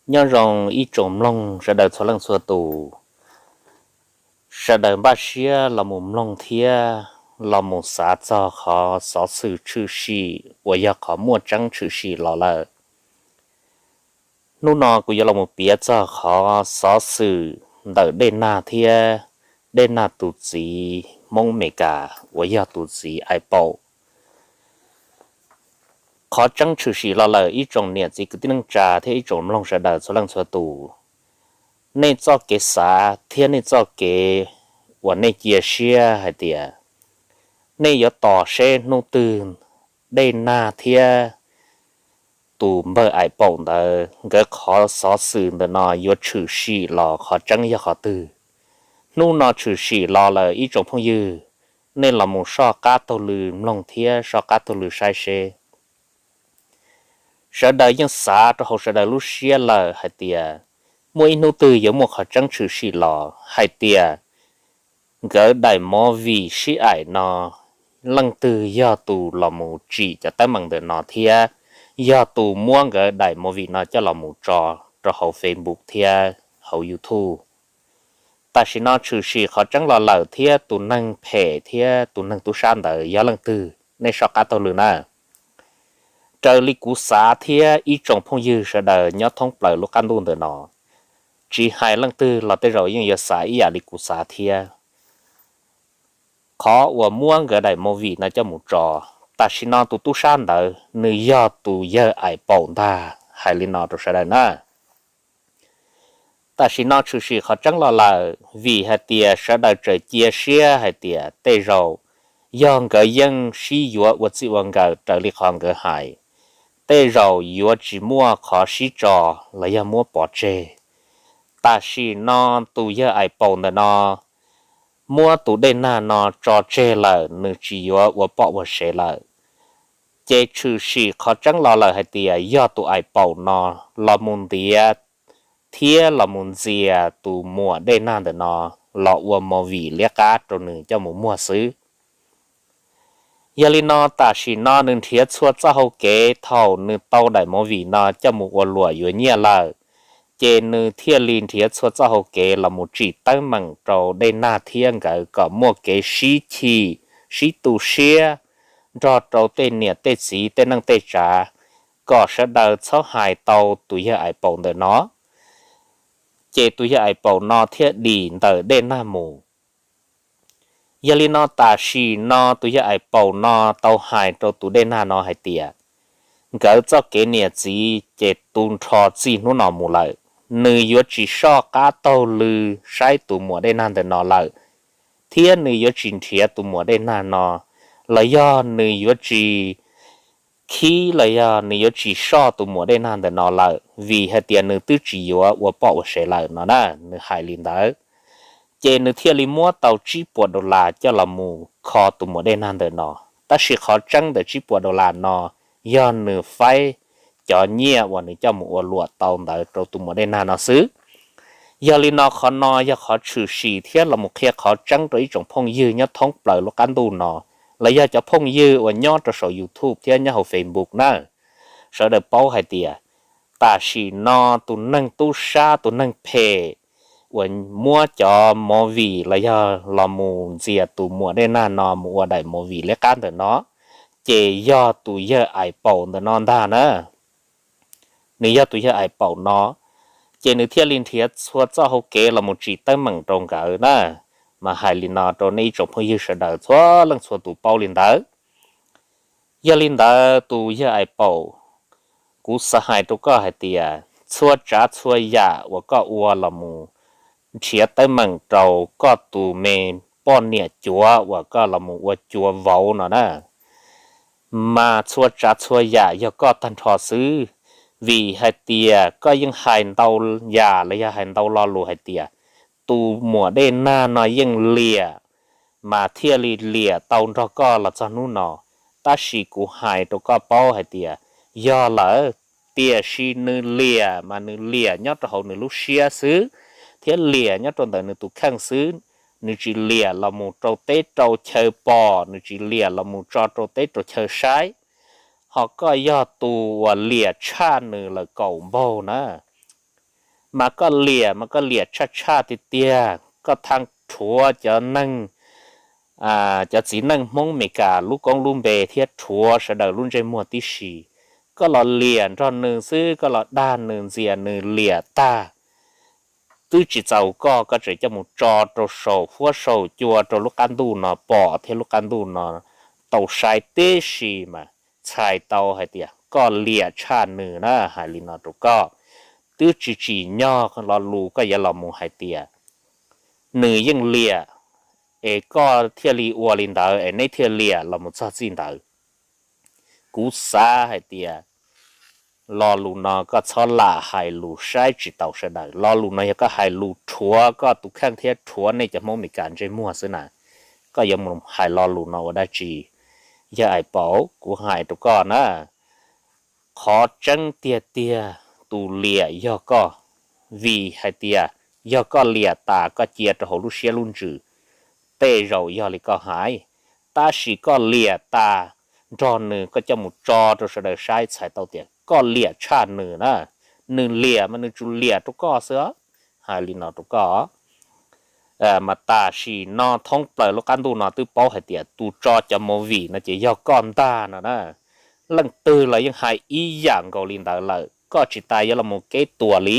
Nyob zoo ib tsoom mloog sawv daws txhua leej txhua tus, sawv daws npaj siab los mus mloog thiab los mus xav txog qhov xov xwm tshwm sim uas yog qhov muaj tseeb tshwm sim los lawm. Hnub no kuv yuav los mus piav txog qhov xov xwm ntawm Dej Nag thiab Dej Nag tus txiv Hmoob Meskas uas yog tus txiv Ais Paum. Qhov tseeb tshwm sim los lawm ib tsoom niam txiv kwv tij neej tsa thiab ib tsoom mloog sawv daws txhua leej txhua tus, nej txoj kev xav thiab nej txoj kev uas nej cia siab hais tias nej yuav tos seb hnub twg Dej Nag thiab tus npawg Ais Paum ntawd nkawd qhov xov xwm ntawm no yuav tshwm sim los qhov tseeb yog qhov twg. Hnub no tshwm sim los lawm ib tsoom phooj ywg, nej los mus soj qab taug lw mloog thiab soj qab taug lw saib seb. Sawv daws yeej xav rau hauv sawv daws lub siab lawm hais tias muaj ib hnub twg yuav muaj qhov tseeb tshwm sim los hais tias nkawd daim movie sib aim no leej twg yog tus los mus tsim cov teeb meem ntawm no thiab yog tus muab nkawd daim movie no coj los mus tso rau hauv Facebook thiab hauv YouTube. Tam sim no tshwm sim qhov tseeb los lawm thiab tus neeg phem thiab tus neeg tub sab ntawd yog leej twg, nej soj qab taug lw na. Raws li kuv xav thiab ib tsoom phooj ywg sawv daws nyob thoob plaws lub qab ntuj ntawm no, tsis hais leej twg los tej zaum yeej yuav xav ib yam li kuv xav thiab. Qhov uas muab nkawd daim movie no coj mus tso, tam sim no tus tub sab ntawd nws yog tus yawg Ais Paum ntag, hais li no rau sawv daws na. Tam sim no tshwm sim qhov tseeb los lawm vim hais tias sawv daws tseem cia siab hais tias tej zaum yog nkawd yeej sib yuav ua txij ua nkawm raws li qhov nkawd hais, tej zaum yuav tsis muaj qhov sib tso los yog muab pov tseg. Tam sim no tus yawg Ais Paum ntawm no muab tus Dej Nag no tso tseg lawm, nws tsis yuav ua poj ua sev lawm. Ces tshwm sim qhov tseeb los lawm hais tias yog tus Ais Paum no los mus ntiav thiab los mus ntxias tus muam Dej Nag ntawm no los ua movie liab qab rau nws coj mus muag xwb. Yog li no tam sim no nws nrhiav txhua txoj hau kev thaum nws tau daim movie no coj mus ua luam yuav nyiaj lawm, ces nws thiaj li nrhiav txhua txoj hau kev los mus tsim teeb meem rau Dej Nag thiab nkawd kom muaj kev sib chim, sib tu siab nrog rau tej niam tej txiv tej neej tej tsav, kom sawv daws txhob hais tau tus yawg Ais Paum ntawm no. Ces tus yawg Ais Paum no thiaj dim ntawm Dej Nag mus. Yog li no tam sim no tus yawg Ais Paum no tau hais rau tus Dej Nag no hais tias nkawd txoj kev niam txiv ces tu nrho txij hnub no mus lawm, nws yuav tsis soj qab taug lw saib tus muam Dej Nag ntawm no lawm, thiab nws yuav tsis nrhiav tus muam Dej Nag no, los yog nws yuav tsis khib los yog nws yuav tsis soj tus muam Dej Nag ntawm no lawm, vim hais tias nws twb tsis yuav ua poj ua sev lawm no na, nws hais li ntawd. Ces nws thiaj li muab tau tsib puas dollar coj los mus kho tus muam Dej Nag ntawm no. Tab sis qhov tseeb ntawm tsib puas dollar no yog nws faib cov nyiaj uas nws coj mus ua luam tau ntawd rau tus muam Dej Nag no xwb. Yog li no qhov no yog qhov tshwm sim thiab los mus qhia qhov tseeb rau ib tsoom phooj ywg nyob thoob plaws lub qab ntuj no, los yog cov phooj ywg uas nyob rau saum YouTube thiab nyob hauv Facebook na, sawv daws paub hais tias tam sim no tus neeg tub sab tus neeg phem uas muab cov movie los yog los mus ntxias tus muam Dej Nag no mus ua daim movie liab qab ntawm no, ces yog tus yawg Ais Paum ntawm no ntag na. Nws yog tus yawg Ais Paum no, ces nws thiaj li nrhiav txhua txoj hau kev los mus tsim teeb meem rau nkawd na. Mas hais li no rau nej ib tsoom phooj ywg sawv daws txhua leej txhua tus paub li ntawd. Yog li ntawd tus yawg Ais Paum, kuv xav hais rau koj hais tias txhua tsav txhua yam uas koj ua los mus nrhiav teeb meem rau koj tus me poj niam cuav uas koj los mus ua cuav vauv no na, mas txhua tsav txhua yam yog koj tag nrho xwb, vim hais tias koj yeej hais ntau yam los yog hais ntau lo lus hais tias tus muam Dej Nag no yeej liam, mas thiaj li liam tau nrog koj los txog hnub no. Tab sis kuv hais rau koj paub hais tias yog lawm, tiam sis nws liam mas nws liam nyob rau hauv nws lub siab xwb, thiab liam nyob rau ntawm nws tus kheej xwb. Nws tsis liam los mus rau teb rau chaw pom, nws tsis liam los mus tso rau teb rau chaw saib. Ho koj yog tus uas liam tshaj nws lawm kaum npaug na. Mas koj liam mas koj liam tshaj tshaj tiag tiag, koj tha rhuav cov neeg, cov txiv neej Hmoob Amelikas lub koob lub npe thiab rhuav sawv daws lub ntsej muag tib si. Koj los liam nrog nws xwb, koj los dag nws ntxias nws liam tag, twb tsis txaus koj, koj tseem coj mus tso rau saum huab saum cua rau lub qab ntuj no pom thiab lub qab ntuj no tau saib tib si mas txhais tau hais tias koj liam tshaj nws na, hais li no rau koj. Twb tsis tsim nyog lo lus koj yuav los mus hais tias nws yeej liam, es koj thiaj li ua li ntawd es neb thiaj liam los mus txog txij ntawd. Kuv xav hais tias lo lus no koj txhob lam hais lus saib tsis taus sawv daws. Lo lus no yog koj hais lus rhuav koj tus kheej thiab rhuav nej cov Hmoob Amelikas ntsej muag xwb na. Koj yuav mus hais lo lus no ua dab tsi? Yawg Ais Paus, kuv hais rau koj na, qhov tseeb tiag tiag tus liam yog koj, vim hais tias yog koj liam tas koj cia rau hauv lub siab lub ntsws, tej zaum yog li koj hais. Tab sis koj liam tas nrog nws koj coj mus tso rau sawv daws saib txhais tau tias koj liam tshaj nws na. Nws liam mas nws tsuas liam rau koj xwb, hais li no rau koj. Mas tam sim no thoob plaws lub qab ntuj no twb paub hais tias tus tso cov movie no ces yog koj ntag no na. Leej twg los yeej hais ib yam nkaus li ntawd lawm, koj tsis tas yuav los mus keb tuas li,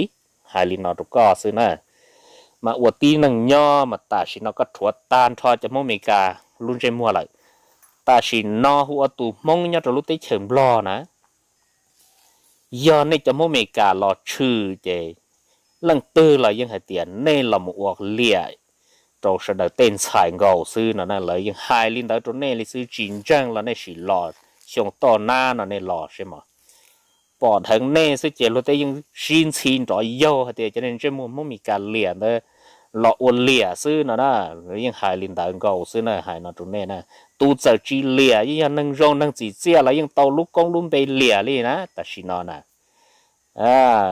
hais li no rau koj xwb na. Mas ua tib neeg nyob mas tam sim no koj rhuav tag nrho cov Hmoob Amelikas lub ntsej muag lawm. Tam sim no hu ua tus Hmoob nyob rau lub teb chaws Nplog na, yog nej cov Hmoob Amelikas los tshwm ces leej twg los yeej hais tias nej los mus ua liam rau sawv daws tej ntxhais nkaus xwb no na. Lawv yeej hais li ntawd rau nej li xwb, tsis ntseeg los nej sim los xyoo toj nab no nej los seb mog. Pom dheev nej xwb ces luag tej yeej sib ntxhi nrov yaug hais tias cov neeg ntsej muag Hmoob Amelikas liam ntawd los ua liam xwb no na. Lawv yeej hais li ntawd nkaus xwb na, hais no rau nej na. Tus txawm tsis liam yeej yog neeg zoo neeg txim txiaj los yeej tau lub koob lub npe liam li na. Tam sim no na,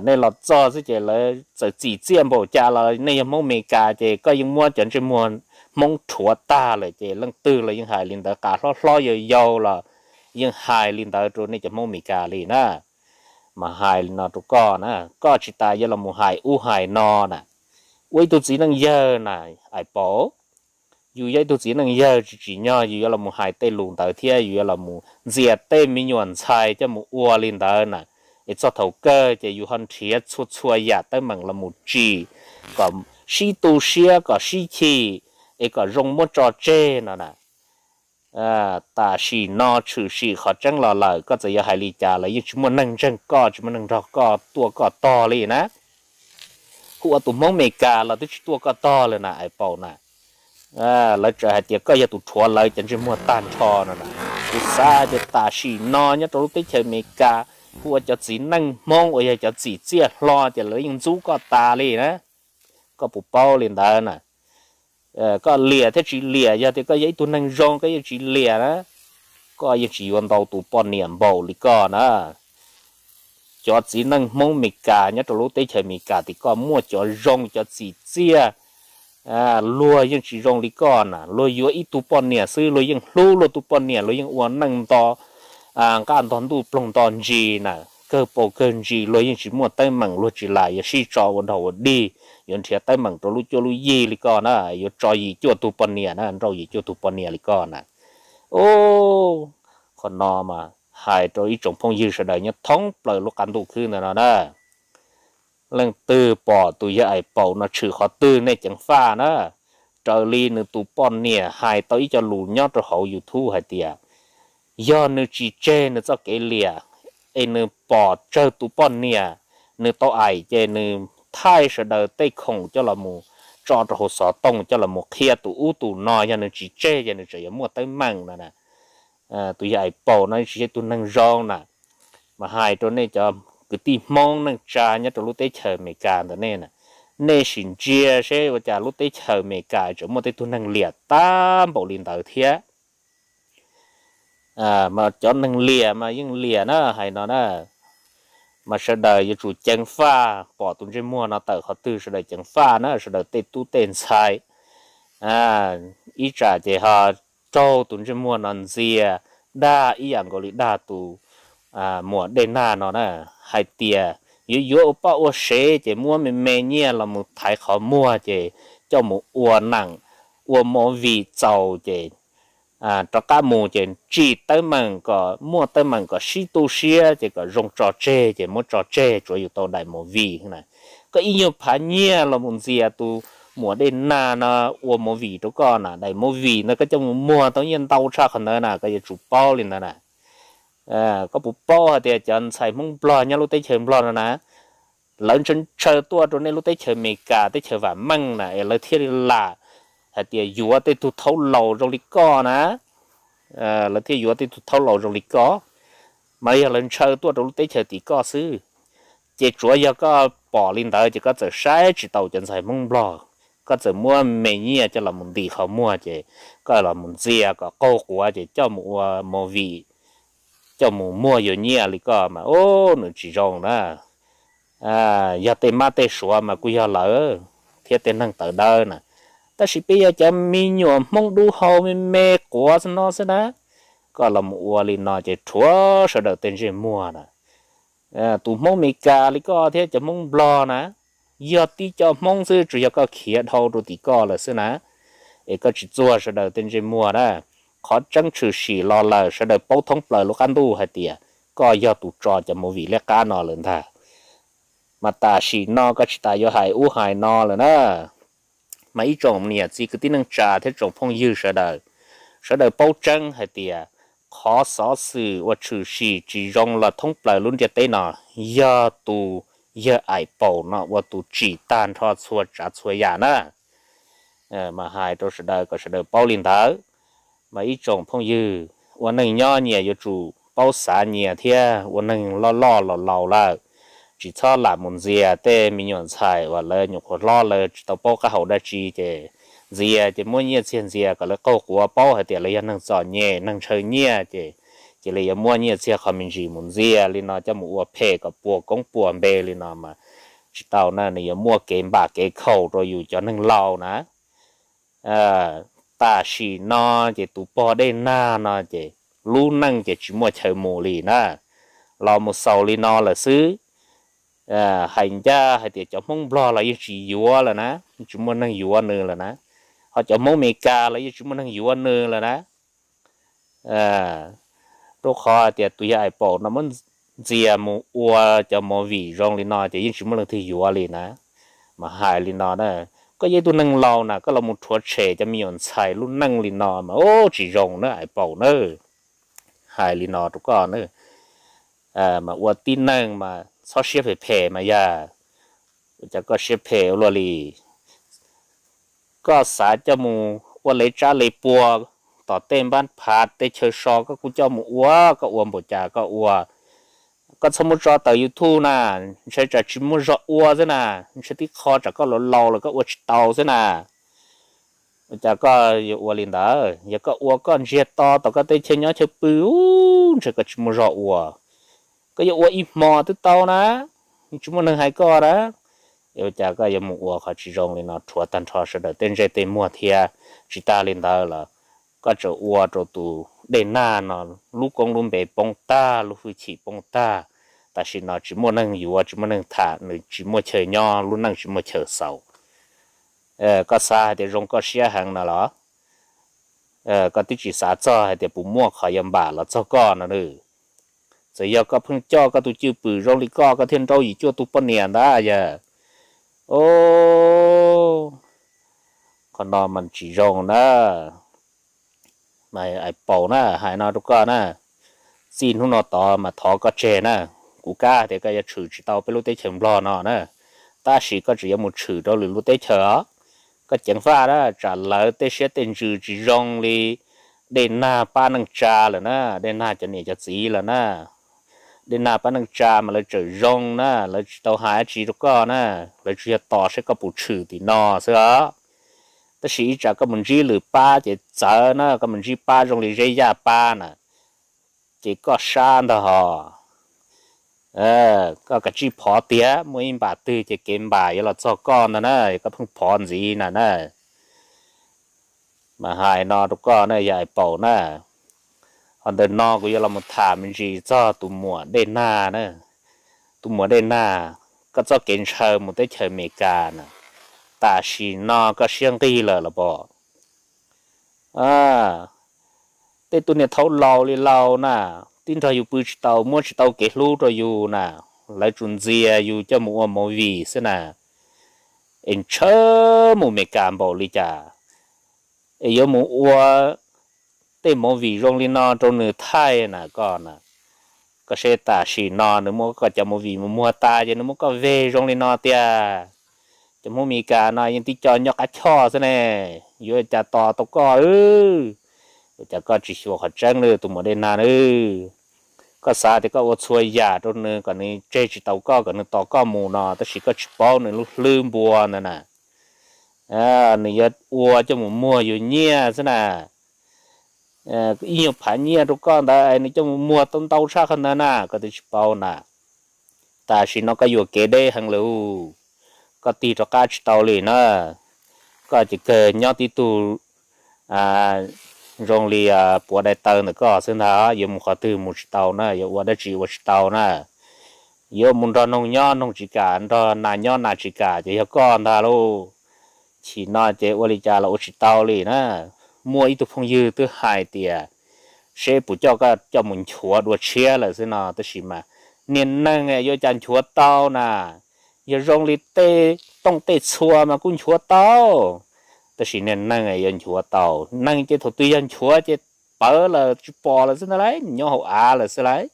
nej los txog xwb ces lawv txawm txim txiaj npaum cas los nej yog Hmoob Amelikas ces koj yeej muab cov ntsej muag Hmoob rhuav tag lawm ces leej twg los yeej hais li ntawd, qas hlob hlob yau yau los yeej hais li ntawd rau nej cov Hmoob Amelikas li na. Mas hais li no rau koj na, koj tsis tas yuav los mus hais ub hais no na. Ua ib tug txiv neej yawg na, Ais Paus, yus yog ib tug txiv neej yawg tsis tsim nyog yus yuav los mus hais tej lus ntawd thiab yus yuav los mus ntxias tej me nyuam ntxhais coj mus ua li ntawd na. Es txog thaum kawg ces yus ho nrhiav txhua txhua yam teeb meem los mus tsim kom sib tu siab kom sib chim, es kom zoo muab tso tseg no na. Tam sim no tshwm sim qhov tseeb los lawm, koj txawm yuav hais li cas los yeej tsis muaj neeg ntseeg koj, tsis muaj neeg nrog koj tuaj koj tog li na. Hu ua tus Hmoob Amelikas los twb tsis tuaj koj tog li na, Ais Paus na. Lawv tseem hais tias koj yog tus rhuav lawv cov ntsej muag tag nrho no na. Kuv xav tias tam sim no nyob rau lub teb chaws Amelikas hu ua cov txiv neej Hmoob uas yog cov txim txiaj hlo ces lawv yeej ntxub koj tas li na. Koj puas paub li ntawd na? Koj liam thiab tsis liam, yog tias koj yog ib tug neeg zoo koj yeej tsis liam na, koj yeej tsis yuav ntau tus poj niam npaum li koj na. Cov txiv neej Hmoob Amelikas nyob rau lub teb chaws Amelikas tim koj muaj cov zoo cov txim txiaj, luag yeej tsis zoo li koj na. Luag yuav ib tug poj niam xwb luag yeej hlub luag tus poj niam, luag yeej ua neej nto nqaj nto ntuj ploog nto ntsis na, kawg paus kawg ntsis, luag yeej tsis muaj teeb meem, luag tsis lam yuav sib tso ua dog ua dig, yuav nrhiav teeb meem rau lub cuab lub yig li koj na, yuav tso yim cuaj tug poj niam na, nrauj yim cuaj tug poj niam li koj na. Ub, qhov no mas hais rau ib tsoom phooj ywg sawv daws nyob thoob plaws lub qab ntuj khwb ntawm no na. Leej twg pom tus yawg Ais Paus no tshwm qhov twg nej ceev faj na. Raws li nws tus poj niam hais tau ib co lus nyob rau hauv YouTube hais tias, yog nws tsis tseg nws txoj kev liam, es nws pom tsawg tus poj niam nws tau aim ces nws thaij sawv daws tej khoom coj los mus tso rau hauv xov tooj coj los mus qhia tus ub tus no, yog nws tsis tseg ces nws tseem yuav muaj teeb meem no na. Tus yawg Ais Paus no tsis yog tus neeg zoo na. Mas hais rau nej cov kwv tij Hmoob neej tsa nyob rau lub teb chaws Amelikas ntawm nej na, nej sim ntsia seb ua cas lub teb chaws Amelikas tseem muaj tej tug neeg liam tag npaum li ntawd thiab. Mas cov neeg liam mas yeej liam na, hais no na. Mas sawv daws yuav tsum ceev faj, pom tus ntsej muag no tawm qhov twg sawv daws ceev faj na, sawv daws tej tub tej ntxhais. Ib tsam ces ho raug tus ntsej muag no ntxias dag ib yam nkaus li dag tus muam Dej Nag no na, hais tias yuav yuav ua poj ua sev ces muab me me nyiaj los mus thaiv qhov muag ces coj mus ua neem, ua movie txaus ces rov qab mus ces tsim teeb meem kom muaj teeb meem kom sib tu siab ces kom zoo tso tseg ces muab tso tseg tsuav yus tau daim movie na. Koj ib nyuag phav nyiaj los mus ntxias tus muam Dej Nag no ua movie rau koj na, daim movie ntawd koj coj mus muag tau nyiaj ntau tshaj qhov ntawd na, koj yuav tsum paub li ntawd na. Koj puas paub hais tias cov ntxhais Hmoob Nplog nyob lub teb chaws Nplog no na, lawv ntshaw ntshaw tuaj rau nej lub teb chaws Amelikas teb chaws vam meej na es lawv thiaj li lam hais tias yuav tej tug thaub laus zoo li koj na, lawv thiaj yuav tej tug thaub laus zoo li koj. Mas yog lawv ntshaw tuaj rau lub teb chaws tim koj xwb, ces tsuav yog koj pom li ntawd ces koj txawm saib tsis taus cov ntxhais Hmoob Nplog, koj txawm muab me nyiaj coj los mus ntim qhov muag ces koj los mus ntxias kom qaug quav ces coj mus ua movie, coj mus muag yuav nyiaj li koj mas ub nws tsis zoo na. Yog tej mab tej suav mas kuj yog lawv thiab tej neeg tawv dawb na, tab sis peb yog cov me nyuam Hmoob dub hau me me quav no xwb na, koj los mus ua li no ces rhuav sawv daws tej ntsej muag na. Tus Hmoob Amelikas li koj thiab cov Hmoob Nplog na, yog tib co Hmoob xwb tsuas yog koj khiav dhau rau tim koj lawm xwb na, es koj tsis txuag sawv daws tej ntsej muag na. Qhov tseeb tshwm sim los lawm sawv daws paub thoob plaws lub qab ntuj hais tias koj yog tus tso cov movie liab qab no lawm ntag. Mas tam sim no koj tsis tas yuav hais ub hais no lawm na. Mas ib tsoom niam txiv kwv tij neej tsa thiab tsoom phooj ywg sawv daws, sawv daws paub tseeb hais tias qhov xov xwm uas tshwm sim tsis zoo los thoob plaws lub ntiaj teb no yog tus yawg Aim Paum no ua tus tsim tag nrho txhua tsav txhua yam na. Mas hais rau sawv daws kom sawv daws paub li ntawd. Mas ib tsoom phooj ywg, ua neeg nyob nyias yuav tsum paub xav nyias thiab, ua neeg loj loj los laus lawm, tsis txhob lam mus ntxias tej me nyuam ntxhais uas lawv nyuam qhuav hlob lawv tsis tau paub qab hau dab tsi ces ntxias ces muab nyiaj txiag ntxias kom lawv qaug quav paub hais tias lawv yog neeg txom nyem neeg ntshaw nyiaj ces cia li yuav muab nyiaj txiag qhov me ntsis mus ntxias li no coj mus ua phem kom puas koob puas npe li no mas tsis tau na, nws yuav muaj kev npam kev khaum rau yus cov neeg laus na. Tam sim no ces tus pog Dej Nag no ces lub neej ces tsis muaj chaw mus li na, los mus xaus li no lawm xwb. Hais ncaj hais tias cov Hmoob Nplog los yeej tsis yuav lawm na, tsis muaj neeg yuav nws lawm na, ho cov Hmoob Amelikas los yeej tsis muaj neeg yuav nws lawm na. Rau qhov hais tias tus yawg Aim Paum no muab ntxias mus ua cov movie zoo li no ces yeej tsis muaj leej twg yuav li na. Mas hais li no na, koj yog ib tug neeg laus na koj los mus rhuav tshem cov me nyuam ntxhais lub neej li no mas ub tsis zoo na Aim Paum na. Hais li no rau koj na, mas ua tib neeg mas txhob siab phem phem mas yog, ua cas koj siab phem ua luaj li. Koj xav coj mus ua lev tsab lev pua tom tej npab phav tej chaw so koj kuj coj mus ua, koj ua npaum cas koj ua. Koj txhob muab tso tawm YouTube na, ntshe tsam tsis muaj zog ua xwb na, ntshe tib qho tsam koj laus laus lawm koj ua tsis tau xwb na. Ua cas koj yuav ua li ntawd? Yog koj ua koj ntsiag to tom koj tej chaw nyob chaw pw, ntshe koj tsis muaj zog ua. Koj yuav ua ib hmo twb tau na, tsis muaj neeg hais koj na. Ua cas koj yuav mus ua qhov tsis zoo li no rhuav tag nrho sawv daws tej ntsej tej muag thiab? Tsis tas li ntawd los koj tseem ua rau tus Dej Nag no lub koob lub npe poob tag, lub hwj chim poob tag. Tam sim no tsis muaj neeg yuav, tsis muaj neeg tham, nws tsis muaj chaw nyob, lub neej tsis muaj chaw xaus. Koj xav hais tias zoo koj siab heev no los? Koj twb tsis xav txog hais tias puas muaj qhov yuav npam los txog koj no. Txawm yog koj pheej coj koj tus cwj pwm zoo li koj, koj thiaj nrauj yim cuaj tug poj niam ntag yog. Qhov no mas tsis zoo na. Mas Aim Paum na, hais no rau koj na, txij hnub no tod mas thov koj tseg na. Kuv kam tias koj yuav tshwm tsis tau peb lub teb chaws Nplog no na, tab sis koj tseem yuav mus tshwm rau lwm lub teb chaws os. Koj ceev faj na, tsam lawv tej siab tej ntsws tsis zoo li Dej Nag pab neej tsa lawm na, Dej Nag cov niam cov txiv lawm na. Dej Nag pab neej tsa mas lawv tseem zoo na, lawv tsis tau hais dab tsi rau koj na, lawv tsuas yog tos saib koj puas tshwm tim no xwb os. Tab sis ib tsam koj mus ntsib lwm pab ces txawv na, koj mus ntsib pab zoo li Zeb Yaj pab na, ces koj sab ntag hos. Koj kav tsij phov tiag, muaj ib npam twg ces kev npam yuav los txog koj ntag na, koj pheej phov ntxiv na na. Mas hais no rau koj na yog Aim Paum na. Ho ntawm no kuv yuav los mus tham me ntsis txog tus muam Dej Nag na. tus muam Dej Nag, koj txoj kev ntshaw mus teb chaws Amelikas na, tam sim no koj siab nqig lawm los pom? Tej tug niam thaub laus li laus na, tib nrog yus pw tsis tau, muab tsis tau kev hlub rau yus na, lawv tsuas ntxias yus coj mus ua movie xwb na. Es ntshaw mus Amelikas npaum li cas es yuav mus ua tej movie zoo li no rau nws thaij na koj na. Koj seb tam sim no nws muab koj cov movie mus muag tas ces nws muab koj veg zoo li no tiag. Cov Hmoob Amelikas no yeej tib co nyob qab choj xwb ne, yuav cas tos tau koj. Ua cas koj tsis xyuas qhov tseeb li tus muam Dej Nag na? Koj xav tias koj ua txhua yam rau nws kom nws tseg tsis tau koj, kom nws tos koj mus no, tab sis koj tsis paub nws lub hlwb npua ntawd na. Nws yuav ua coj mus muag yus nyiaj xwb na. Ib nyuag phav nyiaj rau koj ntawd nws coj mus muag tau ntau tshaj qhov ntawd na, koj twb tsis paub na. Tam sim no koj yuam kev deb heev lawm, koj tig rov qab tsis tau li na. Koj ces kawg nyob tib tug zoo li puav dai taw ntawm koj xwb ntag, yuav mus qhov twg mus tsis tau na, yuav ua dab tsi ua tsis tau na. Yuav mus nrog noog nyob noog tsis kam, nrog nas nyob nas tsis kam, ces yog koj ntag lauj. Chim no ces ua li cas los ua tsis tau li na. Muaj ib tug phooj ywg twb hais tias seb puas coj koj coj mus nchuav dua tshiab lawm xwb no, tab sis mas niag neeg yuav cas nchuav tau na. Yog zoo li tej tooj tej txhua mas kuj nchuav tau, tab sis niag neeg yuav nchuav tau? Neeg ces thaum twg yog nchuav ces pawv lawm tsis pom lawm xwb ntag lauj, nyob hauv av lawm xwb lauj.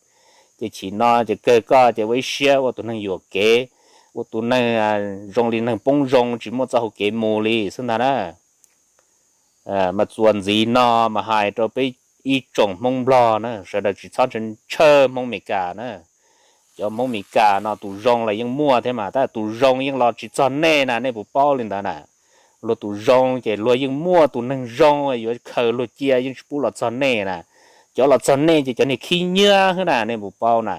Ces chim no ces kawg koj ces ua ib siab ua tus neeg yuam kev, ua tus neeg zoo li neeg poob zoo tsis muaj txoj hau kev mus li xwb ntag na. Mas txuas ntxiv no mas hais rau peb ib tsoom Hmoob Nplog na, sawv daws tsis txhob ntshaw Hmoob Amelikas na. Cov Hmoob Amelikas no tus zoo los yeej muaj thiab mas, tab sis tus zoo yeej los tsis txog nej na, nej puas paub li ntawd na? Luag tus zoo ces luag yeej muaj tus neeg zoo yuav khaws luag cia, yeej tsis pub los txog nej na. Cov los txog nej ces cov niag khib nyiab xwb na, nej puas paub na?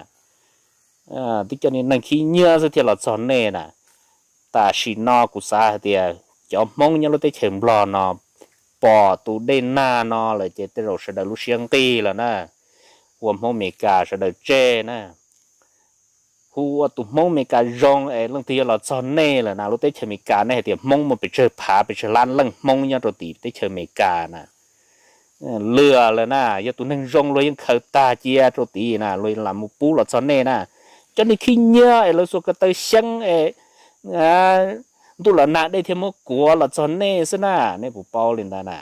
Twb cov niag neeg khib nyiab xwb thiaj los txog nej na. Tam sim no kuv xav hais tias cov Hmoob nyob lub teb chaws Nplog no pom tus Dej Nag no lawm ces tej zaum sawv daws lub siab nqig lawm na. Ua Hmoob Amelikas sawv daws tseg na. Hu ua tus Hmoob Amelikas zoo es leej twg yuav los txog nej lawm na? Lub teb chaws Amelikas nej hais tias Hmoob muaj pes tsawg phav pes tsawg lab leej Hmoob nyob rau tim teb chaws Amelikas na. Lwm lawm na, yog tus neeg zoo luag yeej khaws tag cia rau tid na, luag lam mus pub los txog nej na. Cov niag khib nyiab es lawv xuas ko taw xyeeb es ntuj los nag dej thiaj muab kuav los txog nej xwb na, nej puas paub li ntawd na?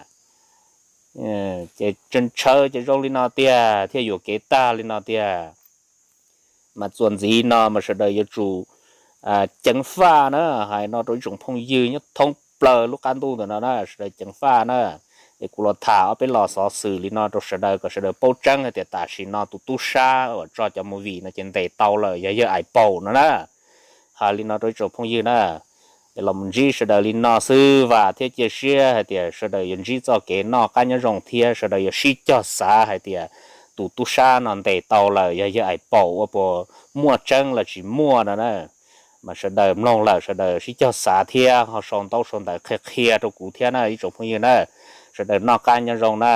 Ces ntshaw ces zoo li no tiag, thiaj yuam kev tag li no tiag. Mas txuas ntxiv no mas sawv daws yuav tsum ceev faj na, hais no rau ib tsoom phooj ywg nyob thoob plaws lub qab ntuj ntawm no na, sawv daws ceev faj na. Es kuv los tham ob peb lo xov xwm li no rau sawv daws kom sawv daws paub tseeb hais tias tam sim no tus tub sab uas tso cov movie no ces ntes tau lawm, yog yawg Ais Paum no na. Hais li no rau ib tsoom phooj ywg na, es los mus ntsib sawv daws li no xwb, vam thiab cia siab hais tias sawv daws yuav ntsib txoj kev noj qab nyob zoo thiab sawv daws yuav sib cog xav hais tias tus tub sab no ntes tau lawm yog yawg Ais Paum ua puas muaj tseeb los tsis muaj no na. Mas sawv daws mloog lawm sawv daws sib cog xav thiab ho sau ntaub sau ntawv qhia qhia rau kuv thiab na ib tsoom phooj ywg na. Sawv daws noj qab nyob zoo na.